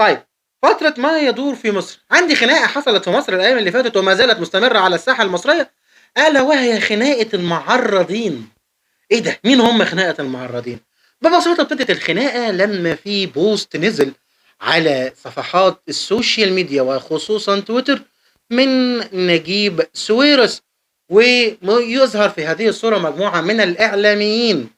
طيب، فترة ما يدور في مصر، عندي خناقة حصلت في مصر الأيام اللي فاتت وما زالت مستمرة على الساحة المصرية، ألا وهي خناقة المعرضين. إيه ده؟ مين هم خناقة المعرضين؟ ببساطة ابتدت الخناقة لما في post نزل على صفحات ال social media وخصوصا تويتر من نجيب ساويرس، ويظهر في هذه الصورة مجموعة من الإعلاميين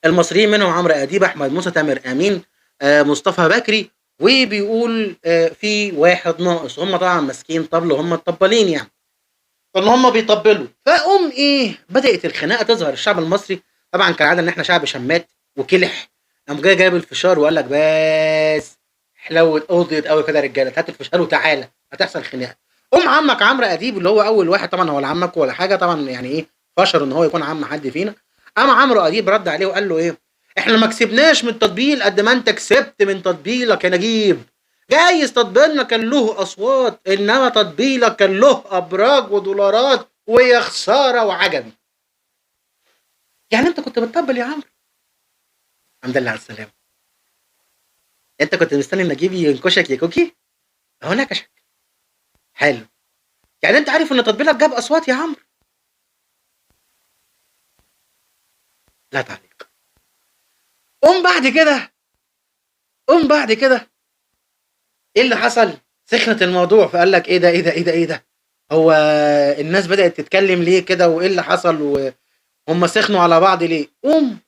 المصريين، منهم عمرو أديب، أحمد موسى، تامر أمين، مصطفى بكري، وبيقول في واحد ناقص. هم طبعا ماسكين طبل، هم الطبالين يعني، فان هم بيطبلوا. فقوم ايه، بدات الخناقة تظهر. الشعب المصري طبعا كالعادة ان احنا شعب شمات وكلح، قام جاي جايب الفشار وقال لك بس حلوت قضيت قوي كده يا رجاله، هات الفشار وتعالى هتحصل خناقه. قوم عمك عمرو اديب اللي هو اول واحد، طبعا هو لا عمك ولا حاجة طبعا، يعني ايه فشر ان هو يكون عم حد فينا. قام عمرو اديب رد عليه وقال له ايه، احنا ما كسبناش من التطبيل قد ما انت كسبت من تطبيلك يا نجيب. جايز تطبيلنا كان له اصوات، انما تطبيلك كان له ابراج ودولارات، ويا خسارة وعجبي. يعني انت كنت بتطبل يا عمرو؟ الحمد لله على السلامة. انت كنت مستني نجيب ينكشك يا كوكي؟ اهو نكشك. حلو. يعني انت عارف ان تطبيلك جاب اصوات يا عمرو؟ لا تعليق. قوم بعد كده، قوم بعد كده ايه اللي حصل؟ سخنت الموضوع، فقال لك ايه ده ايه ده ايه ده ايه ده، هو الناس بدأت تتكلم ليه كده وايه اللي حصل وهم سخنوا على بعض ليه؟ قوم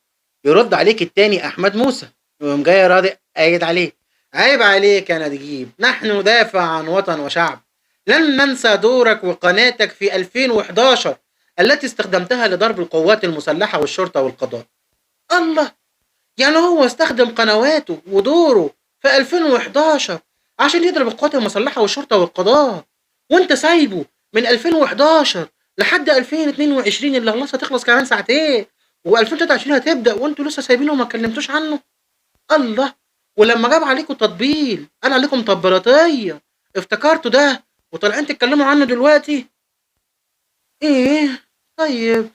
يرد عليك التاني احمد موسى، ويقوم جاي رادق قايد عليه، عيب عليك يا نجيب، نحن ندافع عن وطن وشعب، لن ننسى دورك وقناتك في 2011 التي استخدمتها لضرب القوات المسلحة والشرطة والقضاء. الله، يعني هو استخدم قنواته ودوره في 2011 عشان يضرب القوات المسلحة والشرطة والقضاء، وانت سايبه من 2011 لحد 2022 اللي خلاص هتخلص كمان ساعتين، و2023 هتبدأ وانتوا لسه سايبينه وما اتكلمتوش عنه. الله، ولما جاب عليكم تطبيل قال عليكم طبلاتية، افتكرتوا ده وطالعين تتكلموا عنه دلوقتي؟ ايه طيب،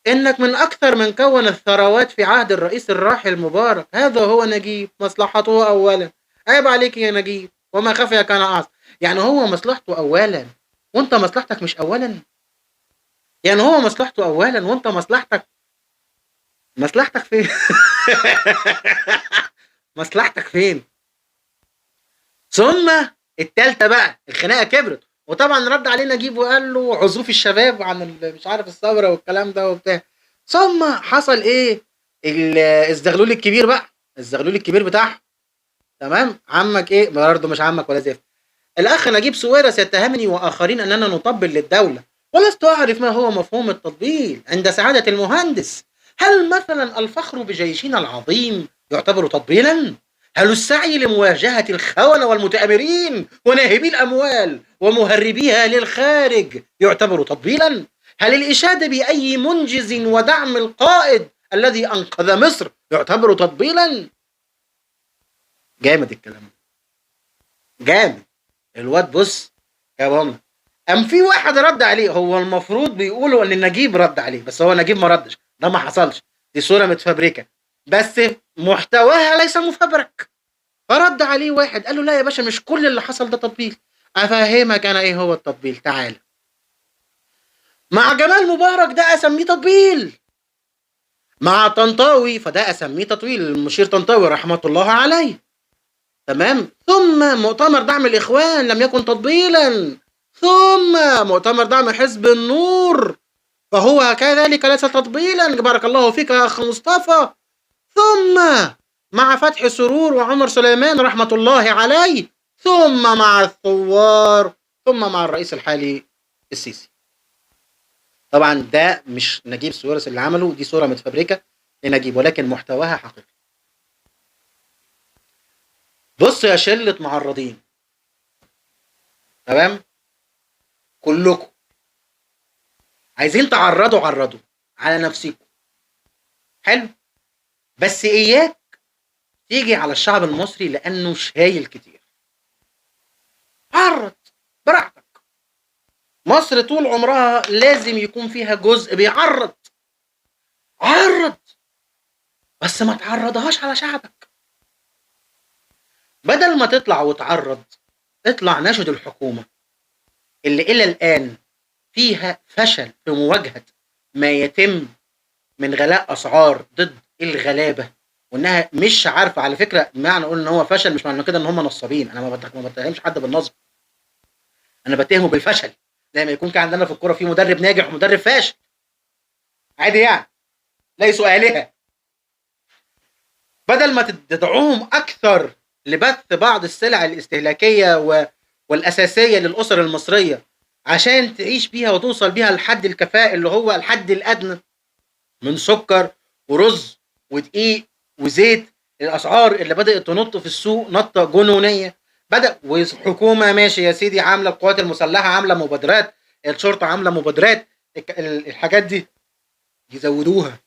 انك من اكثر من كون الثروات في عهد الرئيس الراحل مبارك، هذا هو نجيب، مصلحته اولا. عيب عليك يا نجيب، وما خفي كان اعظم. يعني هو مصلحته اولا وانت مصلحتك مش اولا؟ يعني هو مصلحته اولا وانت مصلحتك، مصلحتك فين؟ مصلحتك فين؟ ثم التالتة بقى الخناقة كبرت، وطبعا رد عليه نجيب وقال له عزوف الشباب عن مش عارف الثورة والكلام ده وبتاع. ثم حصل ايه؟ الزغلول الكبير بقى، الزغلول الكبير بتاعهم، تمام؟ عمك ايه برضه، مش عمك ولا زفت. الاخ نجيب ساويرس يتهمني واخرين اننا نطبل للدولة، ولست اعرف ما هو مفهوم التطبيل عند سعادة المهندس. هل مثلا الفخر بجيشنا العظيم يعتبر تطبيلا؟ هل السعي لمواجهة الخونة والمتآمرين وناهبي الأموال ومهربيها للخارج يعتبر تطبيلا؟ هل الإشادة بأي منجز ودعم القائد الذي أنقذ مصر يعتبر تطبيلا؟ جامد الكلام ده، جامد الواد. بص يا بابا، قام في واحد رد عليه، هو المفروض بيقولوا ان نجيب رد عليه، بس هو نجيب ما ردش، ده ما حصلش، دي صورة متفبركة بس محتواها ليس مفبرك. فرد عليه واحد قال له لا يا باشا، مش كل اللي حصل ده تطبيل، افهمك انا ايه هو التطبيل، تعالى. مع جمال مبارك ده اسميه تطبيل، مع طنطاوي فده اسميه تطبيل، المشير طنطاوي رحمة الله عليه، تمام. ثم مؤتمر دعم الاخوان لم يكن تطبيلا، ثم مؤتمر دعم حزب النور فهو كذلك ليس تطبيلا، بارك الله فيك يا اخ مصطفى. ثم مع فتح سرور وعمر سليمان رحمة الله عليه، ثم مع الثوار، ثم مع الرئيس الحالي السيسي. طبعا ده مش نجيب ساويرس اللي عمله، دي صورة متفبركة لنجيب ولكن محتواها حقيقي. بص يا شلة معرضين، تمام؟ كلكم عايزين تعرضوا، عرضوا على نفسكم، حلو، بس اياك تيجي على الشعب المصري لانه شايل كتير. عرض براحتك، مصر طول عمرها لازم يكون فيها جزء بيعرض، عرض، بس ما تعرضهاش على شعبك. بدل ما تطلع وتعرض، اطلع ناشد الحكومة اللي الى الان فيها فشل في مواجهة ما يتم من غلاء اسعار ضد الغلابة، وانها مش عارفه. على فكرة معنى اقول ان هو فشل مش معنى كده ان هم نصابين، انا ما بتهمش حد بالنصب، انا بتهمه بالفشل. زي ما يكون كان عندنا في الكورة في مدرب ناجح ومدرب فاشل، عادي يعني، ليسوا آلهة. بدل ما تدعوهم اكثر لبث بعض السلع الاستهلاكية والاساسيه للاسر المصرية عشان تعيش بيها وتوصل بيها لحد الكفاءة اللي هو الحد الادنى من سكر ورز ودقيق وزيت، الاسعار اللي بدات تنط في السوق نطه جنونيه. بدا والحكومة ماشي يا سيدي، عامله القوات المسلحة عامله مبادرات، الشرطة عامله مبادرات، الحاجات دي يزودوها.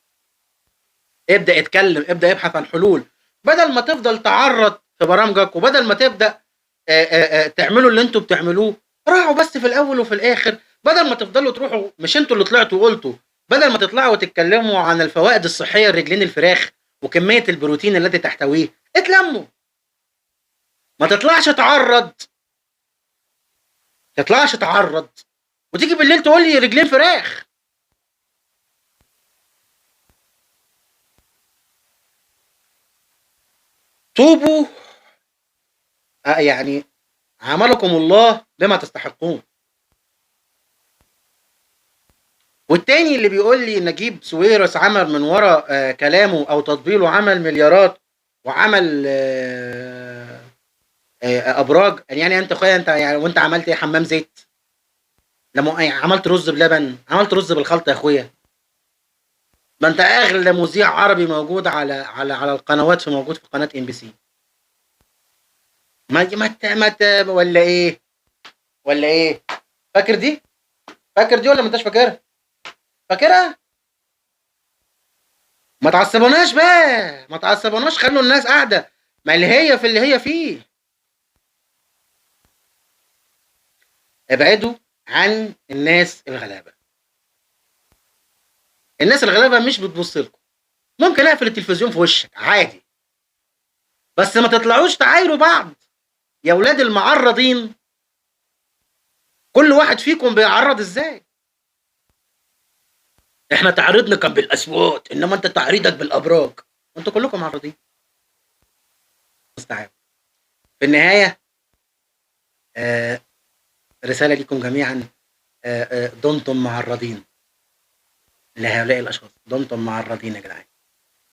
ابدا اتكلم، ابدا ابحث عن حلول، بدل ما تفضل تعرض في برامجك، وبدل ما تبدا تعملوا اللي انتوا بتعملوه. راعوا بس في الاول وفي الاخر، بدل ما تفضلوا تروحوا، مش انتوا اللي طلعتوا وقلتوا، بدل ما تطلعوا وتتكلموا عن الفوائد الصحية لرجلين الفراخ وكمية البروتين التي تحتويه، اتلموا. ما تطلعش تعرض، تطلعش تعرض وتيجي بالليل تقول لي رجلين فراخ. توبوا، يعني عملكم الله بما تستحقون. والتاني اللي بيقول لي نجيب ساويرس عمل من وراء كلامه او تطبيله عمل مليارات وعمل ابراج، يعني انت اخويا انت يعني، وانت عملت ايه؟ حمام زيت؟ لما عملت رز بلبن، عملت رز بالخلطه يا اخويا. ما انت اغلى مذيع عربي موجود على على على القنوات، في موجود في قناة MBC. ما ما ما ولا ايه؟ ولا ايه؟ فاكر دي؟ فاكر دي ولا ما انتش فاكرها؟ فاكرها؟ ما تعصبوناش بقى، ما تعصبوناش، خلوا الناس قاعدة ما اللي هي في اللي هي فيه. ابعدوا عن الناس الغلابة. الناس الغلابة مش بتبص لكم. ممكن اقفل التلفزيون في وشك عادي، بس ما تطلعوش تعايروا بعض يا ولاد المعرضين. كل واحد فيكم بيعرض ازاي؟ احنا تعريضنا كان بالاصوات، انما انت تعريضك بالابراج. انتوا كلكم معرضين. مستعان. في النهاية رسالة لكم جميعا، دمتم معرضين لهؤلاء الاشخاص، دمتم معرضين يا جدعان.